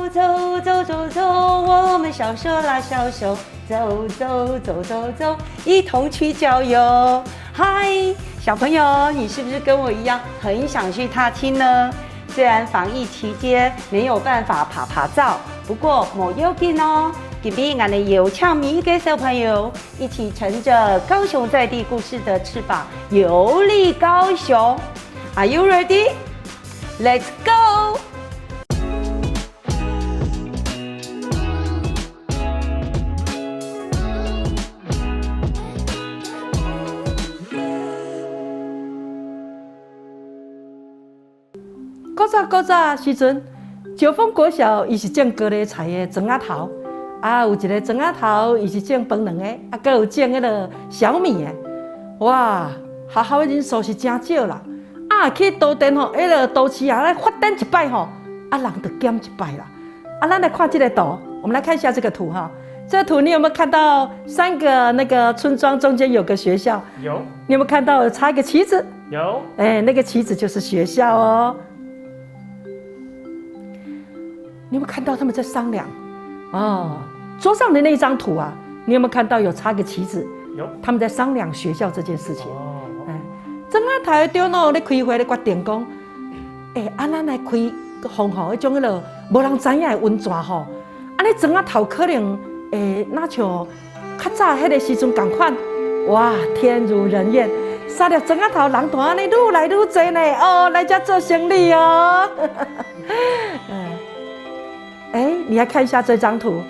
走走走走，我們小手拉小手，走走走走走，一同去郊遊。嗨，小朋友，你是不是跟我一樣很想去踏青呢？雖然防疫期間沒有辦法趴趴走，不過無要緊哦。今日𠊎會邀請每一個小朋友一起乘着高雄在地故事的翅膀遊歷高雄。Are you ready? Let's go! 古早古早時陣，九峰國小伊是種高麗菜的莊仔頭，啊有一个莊仔頭伊是種檳榔的，啊閣有種彼个小米的。哇，學校的人數是誠少啦。啊去都電吼，彼个都市啊來發展一擺吼，啊人就減一擺啦。啊，咱來看這个圖，我們來看一下這個圖哈。這個圖你有沒有看到三個那個村莊中間有個學校？有。你有沒有看到插一個旗子？有。欸，那個旗子就是學校哦。你有沒有看到他們在商量？哦，桌上的那張圖啊，你有沒有看到有插個旗子？有。他們在商量學校這件事情。哦。欸，莊仔頭的長老咧開會咧決定講，欸，啊，咱來開放吼，彼種彼个無人知影的溫泉吼，按呢莊仔頭可能會若像較早彼个時陣仝款，哇，天如人願，三粒莊仔頭人就按呢愈來愈濟呢，哦，來遮做生意哦。欸，你來看一下這張圖，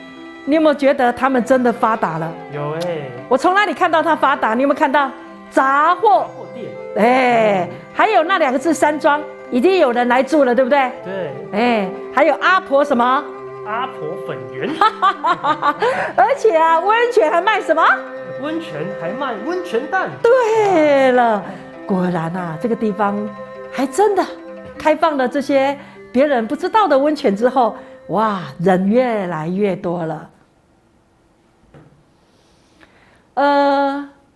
你有沒有覺得他們真的發達了？有欸。我從哪裡看到他發達？你有沒有看到雜貨店？欸，還有那兩個字山莊，已經有人來住了，對不對？對。欸，還有阿婆什麼？阿婆粉圓。而且啊，溫泉還賣什麼？溫泉還賣溫泉蛋。對了，果然啊，這個地方還真的開放了這些別人不知道的溫泉之後。哇，人越來越多了。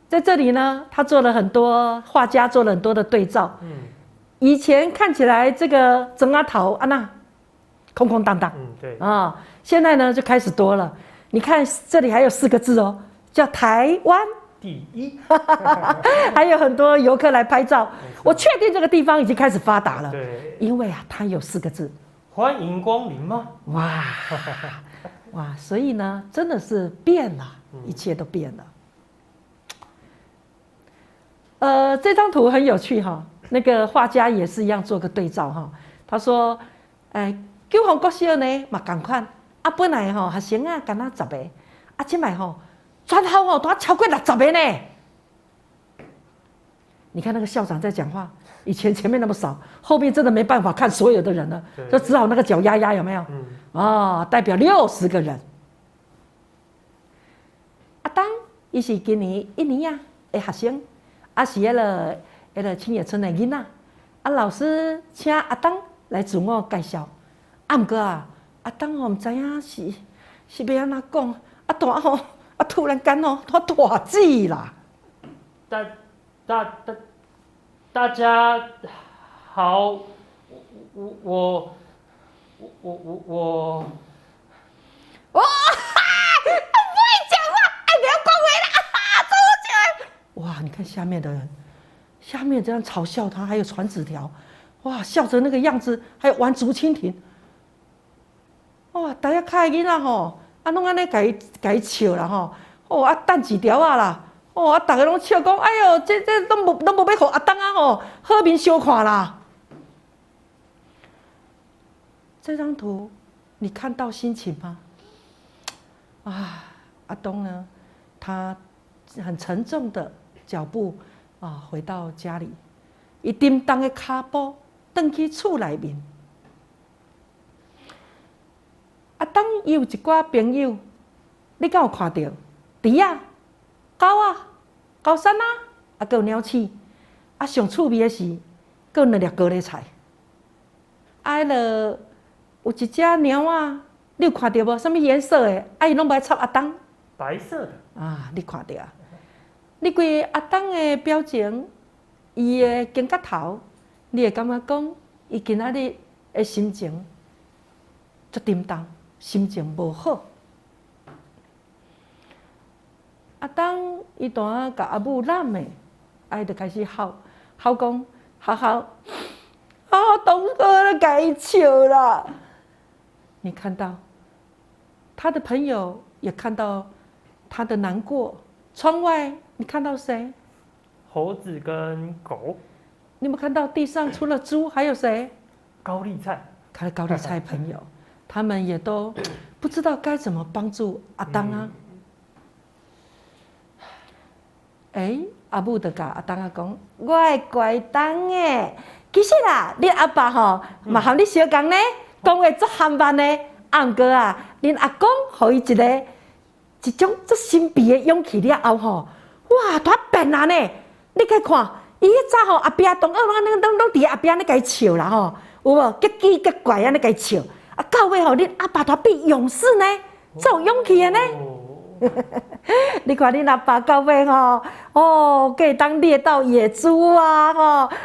在這裡呢，他做了很多，畫家做了很多的對照。以前看起來這個莊仔頭啊那空空蕩蕩。對。啊，現在呢就開始多了。你看這裡還有四個字哦，叫台灣第一。還有很多遊客來拍照。我確定這個地方已經開始發達了。對。因為啊，它有四個字。歡迎光臨嗎？哇哇，所以呢，真的是變了，一切都變了。這張圖很有趣哈，那個畫家也是一樣做個對照哈。他說：“欸，九峰國小呢嘛仝款，啊本來吼學生啊敢若十個，啊這擺吼全校吼都超過60個呢。”你看那個校長在講話。以前前面那麼少，後面真的沒辦法看所有的人了，就只好那個腳壓壓，有沒有？哦，代表60個人。阿當，伊是今年一年啊的學生，啊是彼个青野村的囡仔。啊，老師請阿當來自我介紹。啊，毋過啊，阿當吼毋知影是欲按怎講，啊，大吼，啊突然間吼，他大舌啦。大大大。大家好，我我我我我我，哇！不會講話，哎，不要講話啦，走起來！哇，你看下面的人，下面這樣嘲笑他，還有傳紙條，哇，笑成那個樣子，還有玩竹蜻蜓，哇，大家看囡仔吼，啊，攏按呢共伊笑啦吼，哦，啊，擲紙條仔啦。哦，啊，逐个攏笑講，哎喲，這攏無欲予阿東啊吼，好面相看啦。這張圖，你看到心情嗎？啊，阿東呢，他很沉重的腳步啊，回到家裡，伊沉重的跤步轉去厝內面。阿東伊有一寡朋友，你敢有看著？豬仔、狗仔、高山啊，啊，閣有鳥鼠，啊，上趣味的是，閣有兩粒高麗菜。啊，彼个有一隻貓仔，你有看著無？啥物顏色的？啊，伊攏無愛插阿東。白色的。啊，你看著啊？你規阿東的表情，伊的肩胛頭，你會感覺講，伊今仔日的心情足沉重，心情無好。阿東伊拄仔共阿母攬的，啊，伊就開始哭，哭講，哭哭，啊，同學咧共伊笑啦。你看到他的朋友也看到他的難過。窗外你看到誰？猴子跟狗。你有沒有看到地上除了豬還有誰？高麗菜。看到高麗菜朋友，他們也都不知道該怎麼幫助阿東啊。欸，阿母就共阿東仔講：我的乖東的，其實啊，恁阿爸吼嘛和你相仝呢，講話足含慢的。啊，毋過啊，恁阿公予伊一个一種足神秘的勇氣了後吼，哇，大變啊呢！你去看，伊彼早吼後壁同學攏攏攏佇後壁咧共伊笑啦吼，有無？結奇結怪按呢共伊笑。啊，到尾吼，恁阿爸大變勇士呢，足有勇氣的呢。你看恁阿爸到尾吼，哦，閣會當獵到野豬啊吼，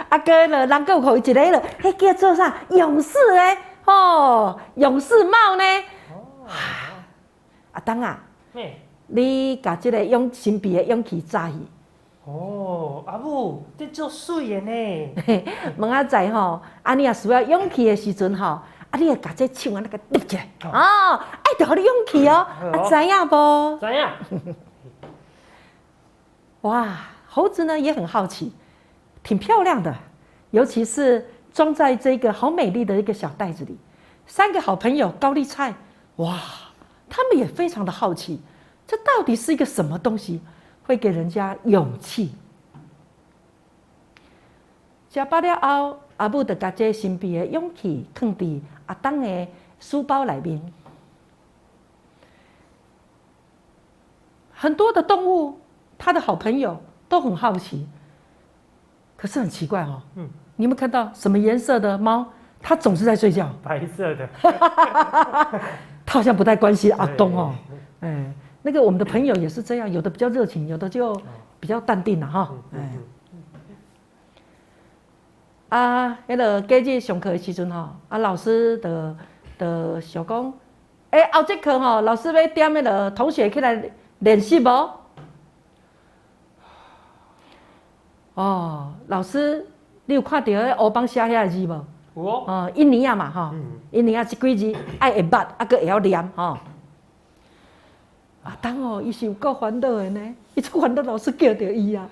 啊，閣了人閣有予伊一个了，彼叫做啥？勇士咧，吼，勇士帽呢？阿東啊，你共這个勇神秘的勇氣紮去。哦，阿母，這足媠的呢。明仔載吼，啊，你若需要勇氣的時陣吼，啊，你會共這手按呢共捏起來，哦，愛著予你勇氣哦，啊，知影無？知影。哇，猴子呢也很好奇，挺漂亮的，尤其是裝在這個好美麗的一個小袋子裡。三個好朋友高麗菜，哇，他們也非常的好奇，這到底是一個什麼東西，會給人家勇氣？食飽了後，阿母就共這神秘的勇氣囥佇阿東的書包內面。很多的動物，他的好朋友都很好奇，可是很奇怪哦。你有沒有看到什麼顏色的貓？它總是在睡覺。白色的。他好像不太關心阿東哦。哎，那個我們的朋友也是這樣，有的比較熱情，有的就比較淡定了哈。哎。啊，彼个隔日上課的時陣吼，啊，老師就就想講，欸，後節課吼，老師欲點彼个同學起來練習無？哦，老師，你有看著彼黑板寫遐个字無？有哦。哦，印尼仔嘛吼，印尼仔這幾字愛會捌，啊，閣會曉念吼。阿東哦，伊是有夠煩惱的呢，伊足煩惱老師叫著伊啊，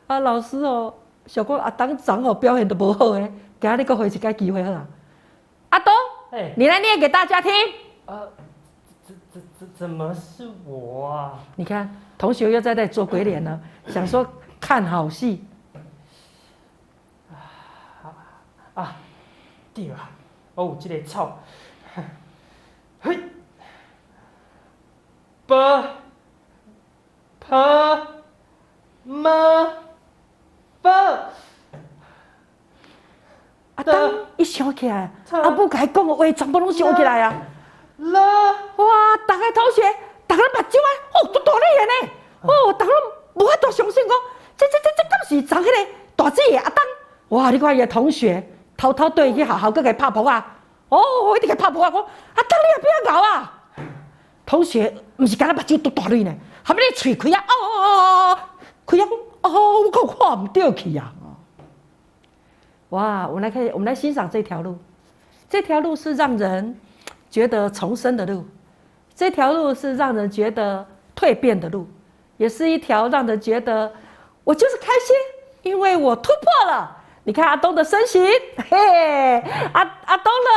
啊，老師哦。想講阿東昨昏表現都無好的，今仔日閣予伊一擺機會好啊。阿東，你來念給大家聽。怎麼是我啊？你看，同學又在那做鬼臉了，想說看好戲。啊，對啊，我有這個草。嘿，b p m 阿東一想起來，阿母共伊講的話全部攏想起來啊！哇，逐个同學，逐个目睭啊，哦，足大力的呢！哦，逐个攏無法度相信講，這這這這敢是昨彼个大姊的阿東？哇，你看伊的同學偷偷綴去學校，閣共伊拍噗仔，哦，一直共伊拍噗仔，講阿東你也變𠢕啊！同學毋是干焦目睭拄大蕊呢，含咧喙開啊，哦哦哦哦，開啊講，哦，我閣看毋著去啊！哇，我們來看，我們來欣賞這條路。這條路是讓人覺得重生的路，這條路是讓人覺得蛻變的路，也是一條讓人覺得我就是開心，因為我突破了。你看阿東的身形，嘿，阿東呢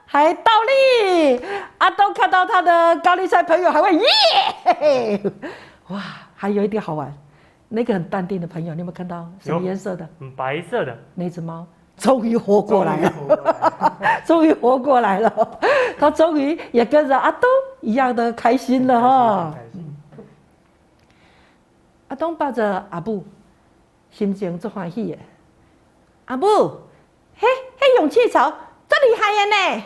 還倒立，阿東看到他的高麗菜朋友還會耶，哇，還有一點好玩，那個很淡定的朋友，你有沒有看到什麼顏色的？白色的。那隻貓。終於活過來了，終於活過來了，他終於也跟着阿東一樣的開心了哈。阿東抱着阿母，心情足歡喜的。阿母，彼彼勇氣草足厲害的呢。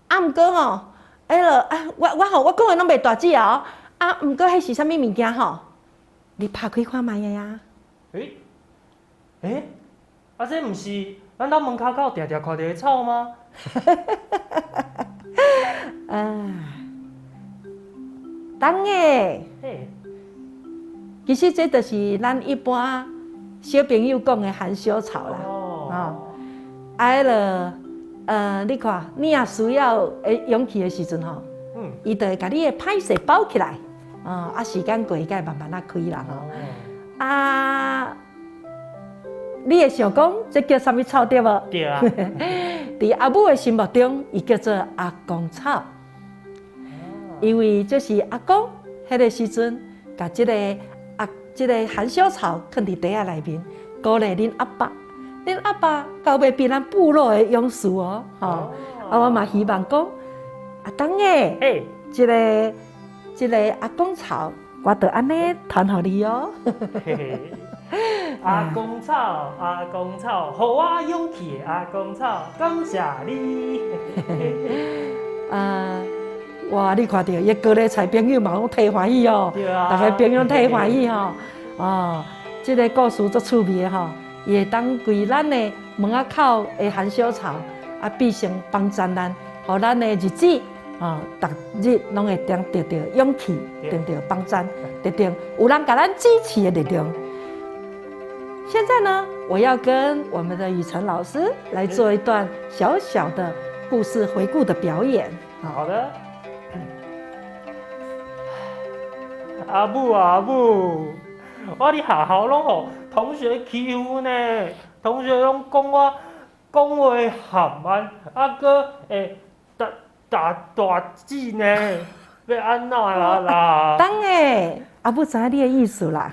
啊，毋過吼，彼落啊，我我吼，我講的攏袂大姊哦。啊，毋過彼是啥物物件吼？你拍開看覓下啊。欸欸，啊，這毋是咱兜門跤口定定看著的草嗎？啊，當的，其實這就是咱一般小朋友講的含羞草啦。哦，啊，彼个，你看，你若需要的勇氣的時陣吼，伊就會共你的歹勢包起來，哦，啊，時間過，才會慢慢仔開啦吼。啊，你會想講，這叫啥物草對無？對啊。佇阿母的心目中，伊叫做阿公草，因為這是阿公彼个時陣，共這个阿這个含羞草囥佇袋仔內面，鼓勵恁阿爸，恁阿爸到尾變咱部落的勇士哦，吼！啊，我嘛希望講，阿東的，這个阿公草，我就按呢傳予你哦。阿公草，阿公草，予我勇氣的阿公草，感謝你。啊，哇！你看著伊高麗菜朋友嘛攏替歡喜哦，逐个朋友替歡喜吼。哦，這个故事足趣味的吼，伊會當規咱的門仔口的含羞草，啊變成幫助咱，予咱的日子，哦，逐日攏會當得著勇氣，得著幫贊，得著有人共咱支持的力量。現在呢，我要跟我們的雨辰老師來做一段小小的故事回顧的表演。好的。阿母啊阿母，我佇學校攏予同學欺負呢，同學攏講我講話含慢，啊閣會打打大字呢，欲按怎啦啦？當的，阿母知影你的意思啦。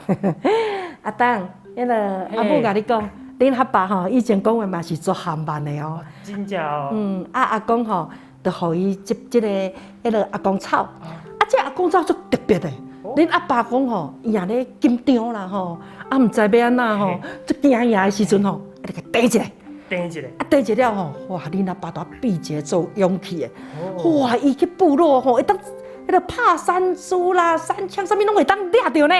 阿東。彼个阿母共你講，恁阿爸吼以前講話嘛是足含慢的哦。真正哦。啊阿公吼，就予伊這這个彼个阿公草，啊這阿公草足特別的。恁阿爸講吼，伊若咧緊張啦吼，啊毋知欲按怎吼，足驚訝的時陣吼，啊就共提一下。提一下。啊提一下了吼，哇！恁阿爸就變一个做勇氣的。哇！伊去部落吼，會當彼个拍山豬啦、山羌，啥物攏會當掠著呢。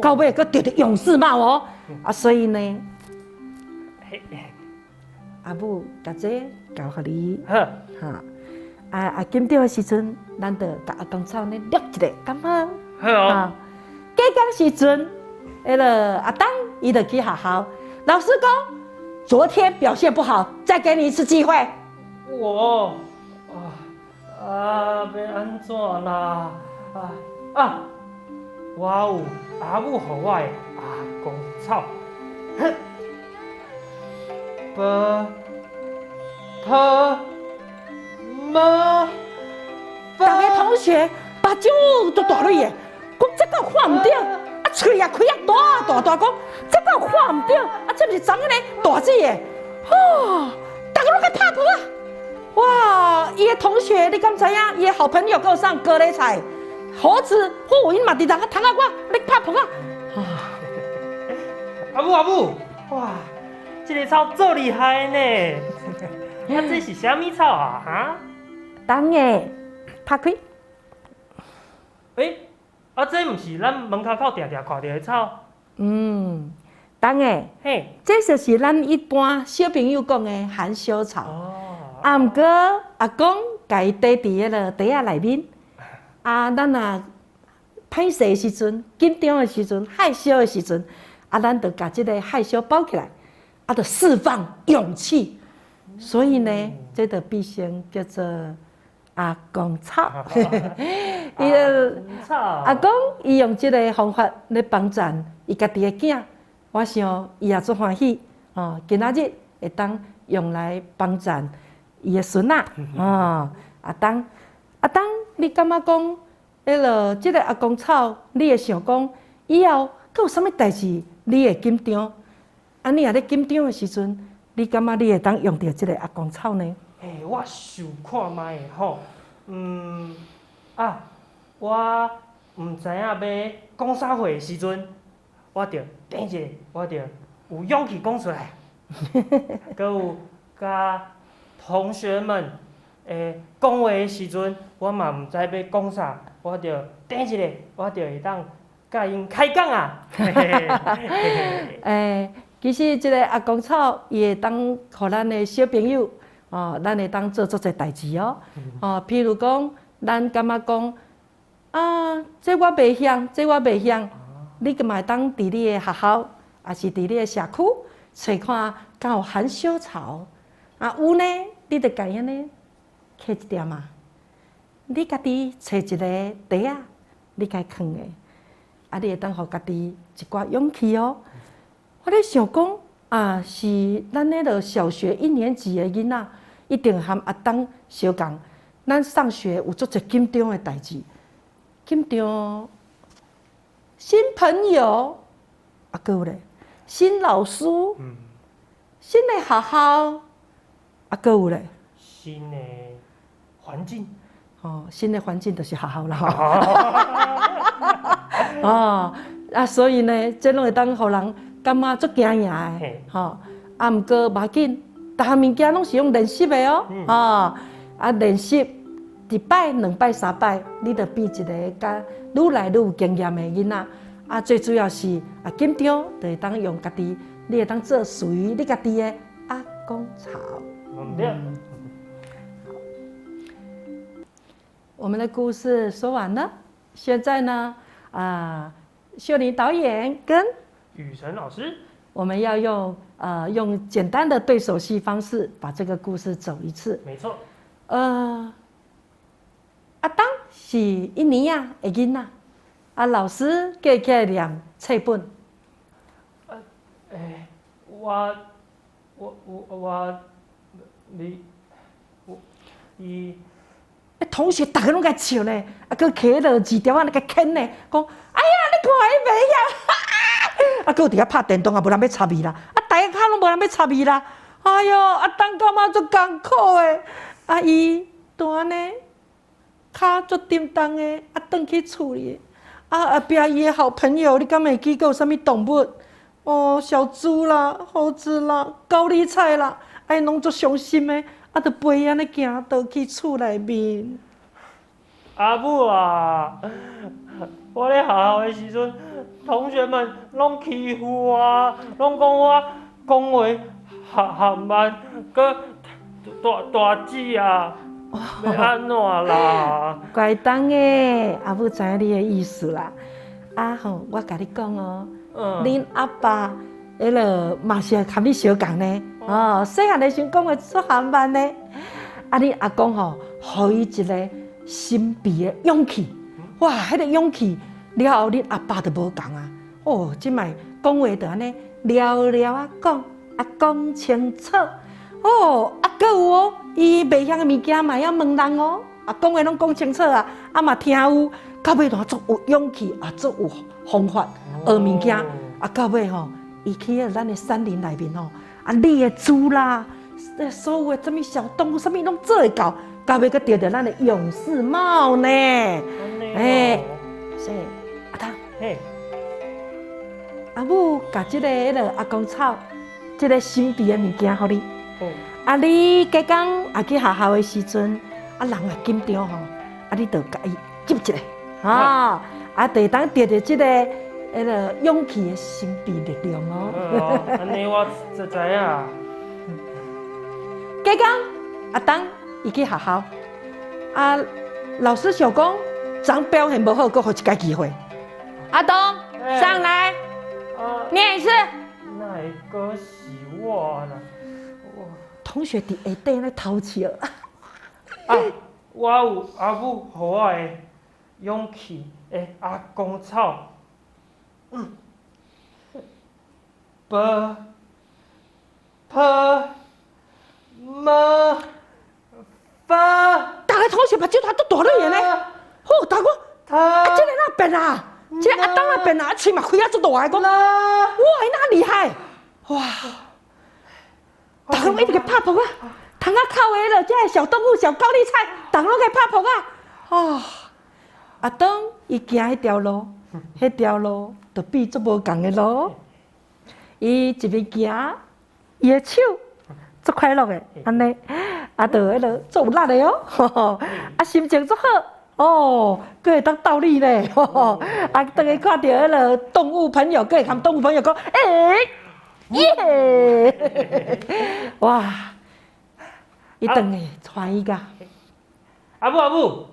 到尾閣著著勇士帽哦。啊，所以呢，阿母共這交予你，哈，啊啊緊張的時陣，咱就共阿公草呢掠一下，敢好？好哦。過工時陣，彼个阿東伊就去學校，老師講，昨天表現不好，再給你一次機會。我啊啊，欲按怎啦？啊啊，我有阿母予我的阿公草，哼，b p m，逐个同學目睭都大蕊的，講這個看毋著，啊喙也開啊大大大，講這個看毋著，啊這毋是長彼个大舌的，吼，逐个攏共拍噗仔！哇，伊的同學你敢知影？伊的好朋友閣有啥高麗菜、猴子，吼，𪜶嘛佇逐个窗仔外咧拍噗仔。阿母阿母，哇，這个草足厲害呢！啊，這是啥物草啊？哈？等下，拍開。欸，啊，這毋是咱門跤口定定看著的草？等下，嘿，這就是咱一般小朋友講的含羞草。哦。啊，毋過阿公共伊綴佇彼个袋仔內面。啊，咱若歹勢的時陣、緊張的時陣、害羞的時陣，啊，咱就共這个害羞包起來，啊，就釋放勇氣。所以呢，這就變成叫做阿公草。伊个阿公，伊用這个方法咧幫贊伊家己的囝，我想伊也足歡喜哦。今仔日會當用來幫贊伊的孫仔哦。阿東，阿東，你感覺講，彼个這个阿公草，你會想講以後閣有啥物代誌你會緊張？啊，你若咧緊張的時陣，你感覺你會當用著這个阿公草呢？欸，我想看覓吼，啊，我毋知影欲講啥話的時陣，我就等一下，我就有勇氣講出來。閣有佮同學們講話的時陣，我嘛毋知欲講啥，我就等一下，我就會當佮𪜶開講啊。欸，其實這个阿公草，伊會當予咱的小朋友，哦，咱會當做足濟代誌哦。哦，譬如講，咱感覺講啊，這我袂曉，這我袂曉，你嘛會當佇你的學校，抑是佇你的社區，揣看敢有含羞草。啊，有呢，你就共伊按呢揢一點仔。你家己揣一个袋仔，你共伊囥的，啊，你會當予家己一寡勇氣哦。我咧想講啊，是咱彼个小學一年級的囡仔，一定和阿當相仝。咱上學有足濟緊張的代誌，緊張新朋友，啊，閣有咧新老師，新的學校，啊，閣有咧新的環境。哦，新的環境就是學校啦。哦，啊，所以呢，這攏會當予人感覺足驚訝的，吼。啊，毋過無要緊，逐項物件攏是用練習的哦。哦，啊，練習一擺、兩擺、三擺，你就變一个較愈來愈有經驗的囡仔。啊，最主要是啊，緊張就會當用家己，你會當做屬於你家己的阿公草。對。我們的故事說完了，現在呢，啊，秀玲導演跟雨辰老師，我們要用簡單的對手戲方式把這個故事走一次。沒錯。阿當是一年仔的囡仔，啊，老師叫伊起來念冊本。欸，我我我我，你我伊。同學逐个攏共笑呢，啊，閣揢彼个字條仔咧共牽呢，講，哎呀，你看伊袂曉，啊，閣有佇遐拍電動啊，無人欲插伊啦，啊，大家攏無人欲插伊啦，哎喲，阿當感覺足艱苦的，啊，伊就按呢，跤足沉重的，啊，轉去厝裡，啊，後壁伊的好朋友，你敢會記閣有啥物動物？哦，小豬啦，猴子啦，高麗菜啦，啊，𪜶攏足傷心的。啊，就陪伊按呢行倒去厝內面。阿母啊，我咧學校的時陣，同學們攏欺負我，攏講我講話含含慢，閣大大舌啊，欲按怎啦？乖當的，阿母知影你的意思啦。啊吼，我共你講哦，恁阿爸彼个嘛是和你相仝呢。哦，細漢的時陣講話足含慢呢。啊，恁阿公吼，予伊一个神秘的勇氣。哇，彼个勇氣了後，恁阿爸就無仝啊。哦，這擺講話就按呢了了仔講，啊講清楚。哦，啊，閣有哦，伊袂曉的物件嘛會曉問人哦。啊，講話攏講清楚啊，啊嘛聽有，到尾就足有勇氣，啊足有方法學物件。啊，到尾吼，伊去彼咱的山林內面吼。啊！你的豬啦，所有的啥物小動物，啥物攏做會到，到尾閣得著咱的勇士帽呢。欸，所以阿當，阿母共這个彼个阿公草，這个神秘的物件予你。啊，你隔工也去學校的時陣，啊，人若緊張吼，啊，你就共伊接一下，哈，啊，就會當得著這个彼个勇氣的神秘力量哦。按呢我就知影。隔工阿當伊去學校，啊，老師想講，昨表現無好，閣予一擺機會。阿東上來，念一次。哪會閣是我啦？同學佇下底咧偷笑。啊，我有阿母予我的勇氣的阿公草。b p m f，逐个同學目睭頭都大咧呢。好，大哥，啊，這个哪變啊？這个阿當哪變啊？喙嘛開啊足大个，講，哇，伊哪厲害？哇！逐个攏一直共拍噗仔，窗仔口的了，這个小動物、小高麗菜，逐个攏共拍噗仔。哦，阿當伊行彼條路，彼條路就變足無仝的路。伊一邊行，伊的手足快樂的，按呢，啊，就彼个足有力的哦，啊，心情足好，哦，閣會當鬥你咧，啊，當伊看著彼个動物朋友，閣會共動物朋友講，欸，耶，哇，伊轉來歡喜甲。阿母阿母，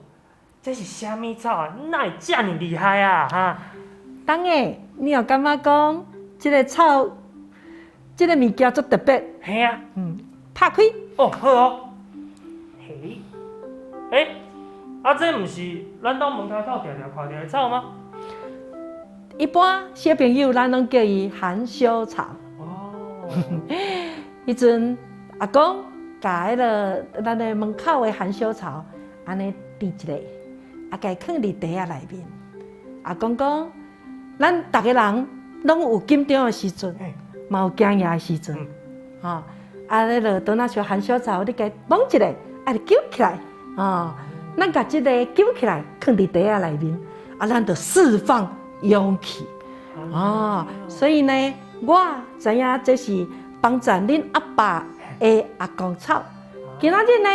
這是啥物草啊？哪會遮爾厲害啊？哈！當然，你有感覺講這个草，這个物件足特別？嘿啊。拍開。哦，好哦。嘿，欸，啊，這毋是咱兜門跤口定定看著的草嗎？一般小朋友咱攏叫伊含羞草。哦。彼陣阿公共彼个咱的門口的含羞草，按呢摘一个，啊，共伊囥佇袋仔內面。阿公講，咱逐个人攏有緊張的時陣，嘛有驚訝的時陣，吼。啊，彼个當若像含羞草，你共伊摸一下，啊，就揪起來，哦，咱共這个揪起來，囥佇袋仔內面，啊，咱就釋放勇氣，哦，所以呢，我知影這是幫贊恁阿爸的阿公草。今仔日呢，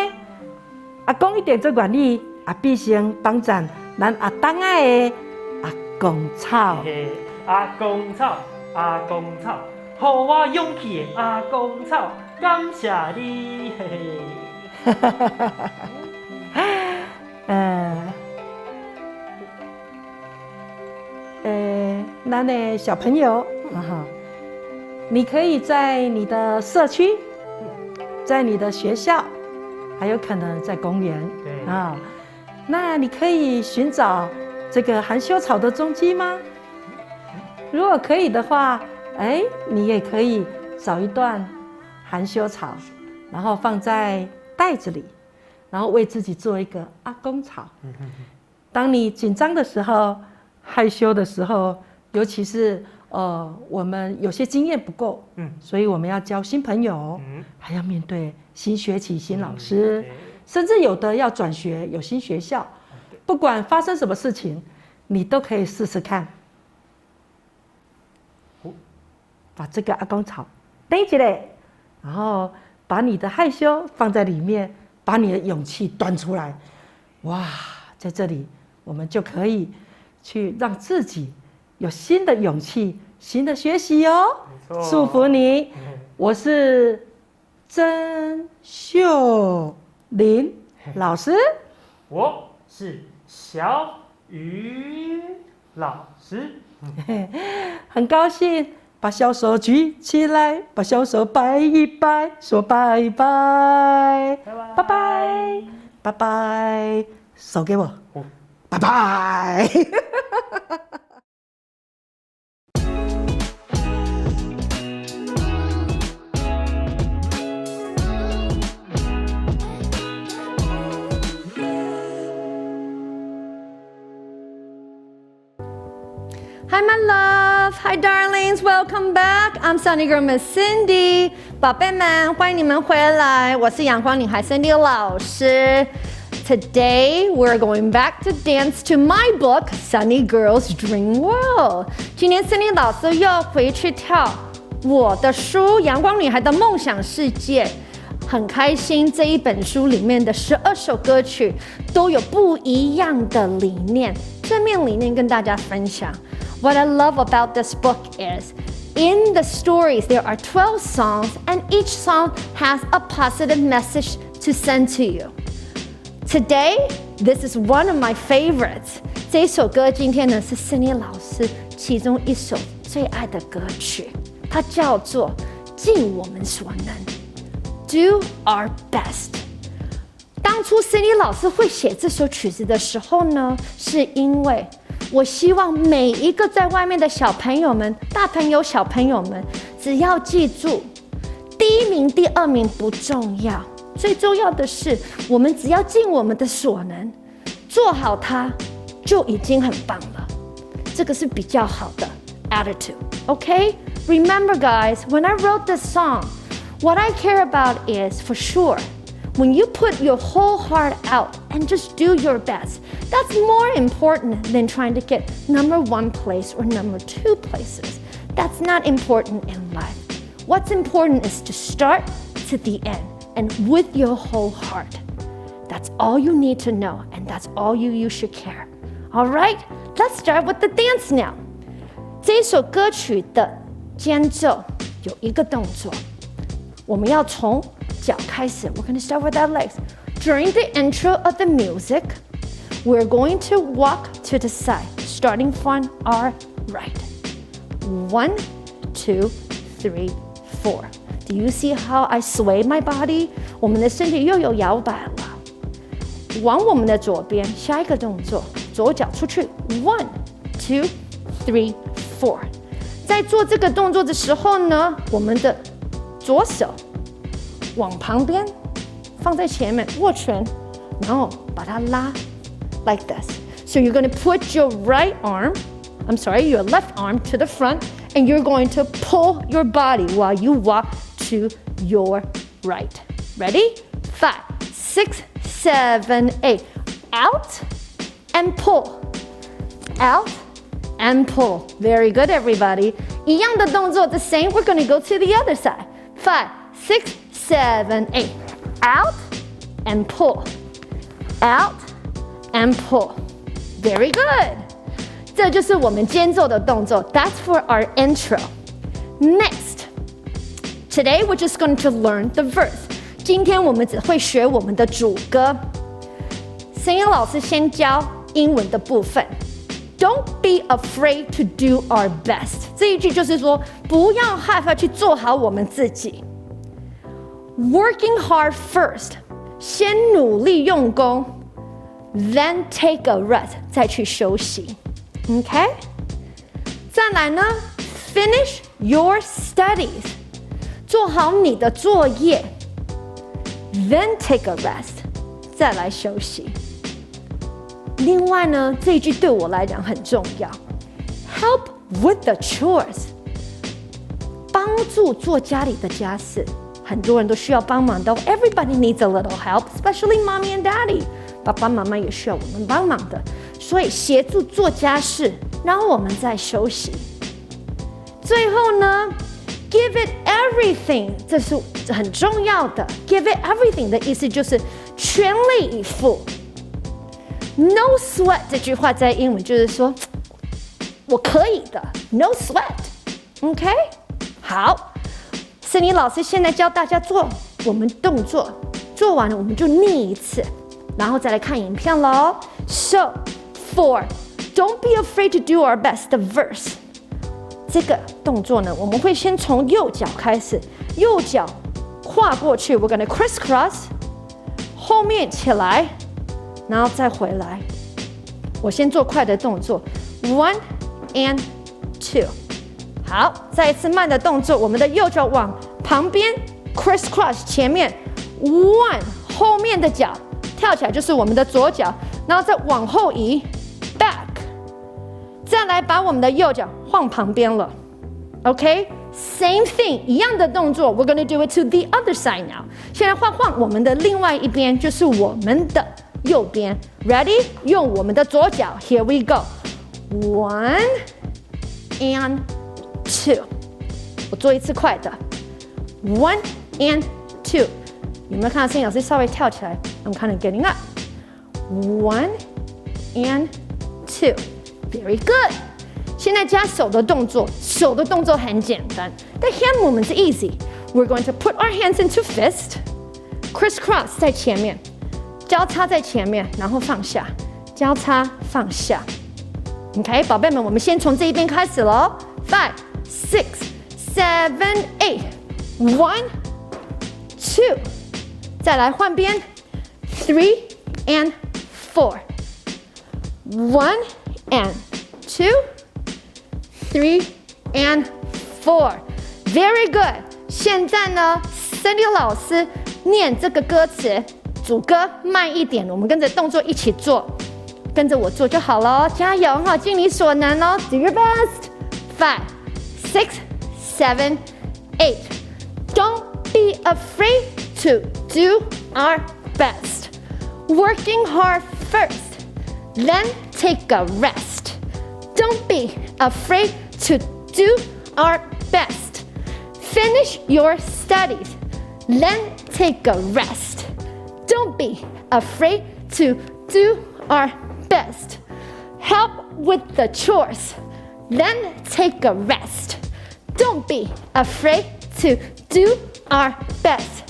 阿公一定足願意，啊，變成幫贊咱阿東仔的阿公草。阿公草，阿公草，予我勇氣的阿公草，感謝你。嘿嘿。咱的小朋友，你可以在你的社區，在你的學校，還有可能在公園，啊，那你可以尋找這個含羞草的蹤跡嗎？如果可以的話，哎，你也可以找一段含羞草，然後放在袋子裡，然後為自己做一個阿公草。當你緊張的時候、害羞的時候，尤其是我們有些經驗不夠，所以我們要交新朋友，還要面對新學期、新老師，甚至有的要轉學，有新學校。不管發生什麼事情，你都可以試試看，把這個阿公草背起來，然後把你的害羞放在裡面，把你的勇氣端出來。哇，在這裡我們就可以去讓自己有新的勇氣、新的學習哦。祝福你，我是曾秀玲老師，我是小魚老師，很高興。把小手舉起來，把小手擺一擺，說拜拜，拜拜，拜拜，手給我，拜拜。 Hi, my love. Hi, darlings. Welcome back. I'm Sunny Girl Miss Cindy. 寶貝們，歡迎你們回來。我是陽光女孩 Cindy 老師。Today we're going back to dance to my book, Sunny Girl's Dream World. 今天 Cindy 老師又回去跳我的書《陽光女孩的夢想世界》。很開心，這一本書裡面的12首歌曲都有不一樣的理念，正面理念跟大家分享。What I love about this book is in the stories there are 12 songs and each song has a positive message to send to you. Today, this is one of my favorites. 這首歌今天呢是 Cindy 老師其中一首最愛的歌曲，它叫做《盡我們所能》，Do our best。當初 Cindy 老師會寫這首曲子的時候呢，是因為我希望每一個在外面的小朋友們、大朋友、小朋友們，只要記住，第一名、第二名不重要，最重要的是，我們只要盡我們的所能，做好它，就已經很棒了。這個是比較好的 attitude。OK？Remember, guys, when I wrote this song, what I care about is for sure, when you put your whole heart out and just do your best, that's more important than trying to get number one place or number two places. That's not important in life. What's important is to start to the end and with your whole heart. That's all you need to know, and that's all you should care. All right, let's start with the dance now. 這首歌曲的間奏有一個動作，我們要從脚开始。We're going to start with our legs. During the intro of the music, we're going to walk to the side, starting from our right. One, two, three, four. Do you see how I sway my body? 我們的身體又有搖擺了。往我們的左邊，下一個動作，左腳出去。One, two, three, four。在做這個動作的時候呢，我們的左手往旁邊放在前面，握拳，然後把它拉，like this. So you're going to put your right arm, I'm sorry, your left arm to the front, and you're going to pull your body while you walk to your right. Ready? Five, six, seven, eight. Out and pull. Out and pull. Very good, everybody. 一樣的動作，the same. We're going to go to the other side. Five, six, seven, eight. Out and pull. Out and pull. Very good. 這就是我們間奏的動作。That's for our intro. Next, today we're just going to learn the verse. 今天我們只會學我們的主歌。聲音老師先教英文的部分。Don't be afraid to do our best。這一句就是說，不要害怕去做好我們自己。Working hard first，先努力用功，then take a rest，再去休息。OK，再來呢，finish your studies，做好你的作業，then take a rest，再來休息。另外呢，這一句對我來講很重要，help with the chores，幫助做家裡的家事。很多人都需要幫忙的，Everybody needs a little help, especially mommy and daddy。爸爸媽媽也需要我們幫忙的，所以協助做家事，然後我們再休息。最後呢，give it everything，這是很重要的。Give it everything 的意思就是全力以赴。No sweat 這句話在英文就是說我可以的，No sweat。OK，好。森林老師現在教大家做我們動作，做完了我們就念一次，然後再來看影片嘍。So for don't be afraid to do our best the verse，這個動作呢，我們會先從右腳開始，右腳跨過去，we're gonna crisscross，後面起來，然後再回來。我先做快的動作，one and two。好，再一次慢的動作，我們的右腳往旁邊 crisscross 前面，one 後面的腳跳起來就是我們的左腳，然後再往後移 back，再來把我們的右腳換旁邊了。OK，same thing 一樣的動作，we're gonna do it to the other side now。現在換換我們的另外一邊，就是我們的右邊。Ready？用我們的左腳，Here we go，one and two，我做一次快的，one and two，有沒有看到森老師稍微跳起來？I'm kind of getting up. One and two, very good. 現在加手的動作，手的動作很簡單。The hand movement is easy. We're going to put our hands into fist, crisscross 在前面，交叉在前面，然後放下，交叉放下。OK，寶貝們，我們先從這一邊開始嘍。Five, six, seven, eight, one, two，再來換邊，three and four, one and two, three and four. Very good. 現在呢，Cindy 老師念這個歌詞，主歌慢一點，我們跟着動作一起做，跟着我做就好了。加油哈，盡你所能哦，Do your best. Five, six, seven, eight. Don't be afraid to do our best. Working hard first, then take a rest. Don't be afraid to do our best. Finish your studies, then take a rest. Don't be afraid to do our best. Help with the chores, then take a rest. Don't be afraid to do our best.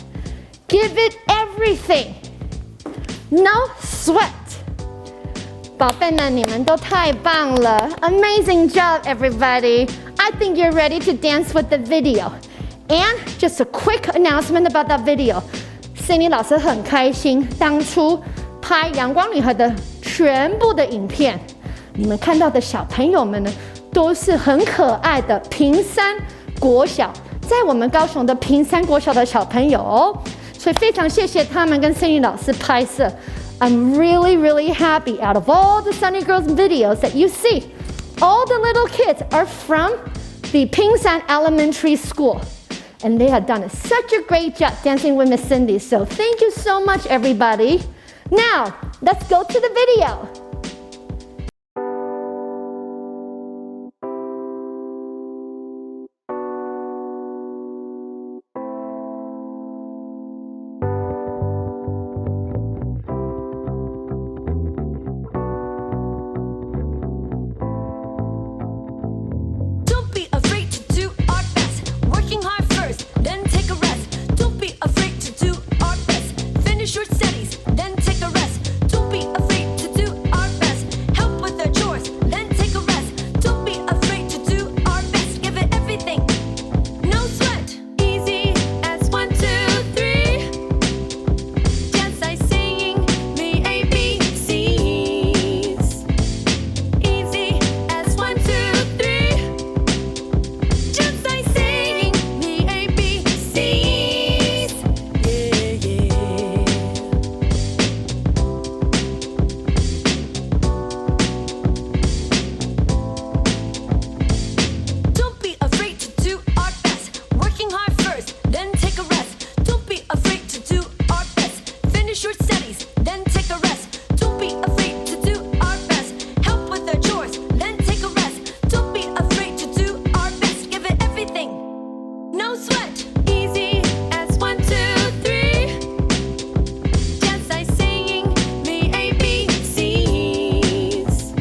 Give it everything. No sweat. 寶貝們，你們都太棒了！Amazing job, everybody! I think you're ready to dance with the video. And just a quick announcement about that video. Cindy 老師很開心，當初拍《陽光女孩》的全部的影片，你們看到的小朋友們呢，都是很可愛的屏山國小，在我們高雄的屏山國小的小朋友，所以非常謝謝他們跟 Cindy 老師拍攝。I'm really, really happy. Out of all the Sunny Girls videos that you see, all the little kids are from the Pingshan Elementary School. And they have done such a great job dancing with Miss Cindy. So thank you so much, everybody. Now, let's go to the video. Don't be afraid to do our best. Working hard first, then take a rest. Don't be afraid to do our best. Finish your studies, then take a rest. Don't be afraid to do our best. Help with the chores, then take a rest. Don't be afraid to do our best. Give it everything. No sweat. Easy as one, two, three. Dance by saying the A B C's. Easy as one, two, three. Just by saying the A B C's. Yeah. Don't be afraid to do our best. Working hard first, then take a rest. Don't be afraid to do our best. Finish your studies, then take a rest. Don't be afraid to do our best. Help with the chores, then take a rest. Don't be afraid to do our best. Give it everything. No sweat. Easy as one, two, three. Dance by saying the A B C's.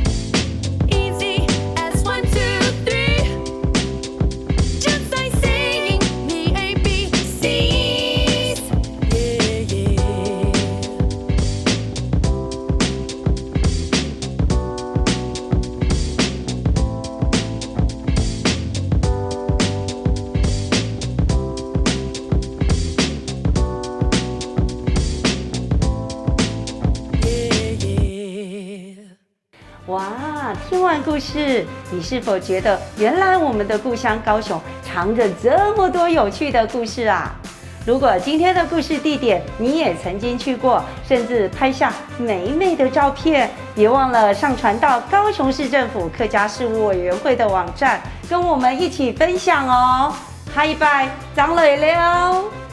Easy as one, two, three. Just by saying the A B C's. Yeah. Yeah. 哇，聽完故事，你是否覺得原來我們的故鄉高雄藏着這麼多有趣的故事啊？如果今天的故事地點你也曾經去過，甚至拍下美美的照片，別忘了上傳到高雄市政府客家事務委員會的網站，跟我們一起分享哦。下禮拜，張磊了。